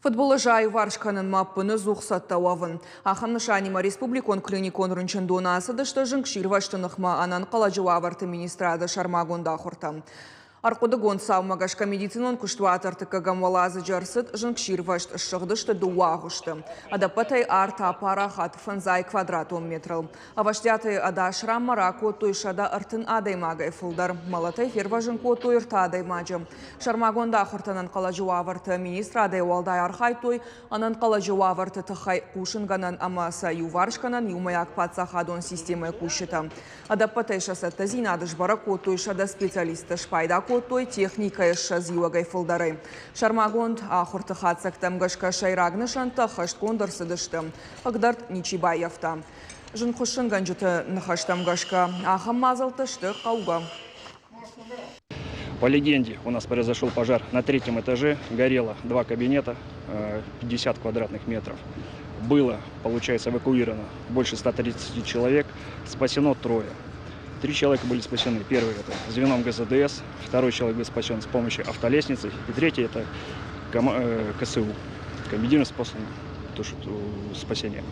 Фыдбылыз аиуварс кӕнынмӕ ӕппынӕдзух цӕттӕ уӕвын. Ахӕм нысанимӕ республикон клиникон рынчындоны ацыдысты зынгсирвӕзты ныхмӕ ӕнӕнхъӕлӕджы уавӕрты министрады сӕрмагонд ахуыртӕ. Ӕрхъуыдыгонд цаумӕ гӕсгӕ медицинон куыстуат ӕртыккӕгӕм уӕладзыджы ӕрцыд зынгсирвӕзт, ссыгъдысты дыууӕ агъуысты. Ӕдӕппӕтӕй арт апарахат фӕндзай квадратон метрыл. Ӕвӕстиатӕй ӕдас ранмӕ ракодтой 130 адӕймагӕй фылдӕр. Мӕлӕтӕй фервӕзын кодтой ӕртӕ адӕймаджы. Сӕрмагонд ахуырты ӕнӕнхъӕлӕджы уавӕрты министрадӕй уӕлдай архайдтой ӕнӕнхъӕлӕджы уавӕрты тыххӕй хъусынгӕнӕн ӕмӕ сӕ иуварсгӕнӕн иумӕйаг паддзахадон системӕйы кусджытӕ. Ӕдӕппӕтӕй сӕ цӕттӕдзинад сбӕрӕг кодтой 100 специалисты, спайда кодтой техникӕйы 20 иуӕгӕй фылдӕрӕй. Сӕрмагонд ахуырты хатдзӕгтӕм гӕсгӕ сӕйраг нысӕнттӕ ӕххӕстгонд ӕрцыдысты. Хъыгдард ничи баййӕфта. Зынгхуыссынгӕнджыты ныхӕстӕм гӕсгӕ, ахӕм мадзӕлттӕ сты хъӕугӕ. По легенде, у нас произошел пожар на третьем этаже, горело два кабинета, 50 квадратных метров. Было, получается, эвакуировано больше 130 человек, спасено трое. Три человека были спасены. Первый – это звеном ГЗДС, второй человек был спасен с помощью автолестницы, и третий – это КСУ, комбинированным способом спасения.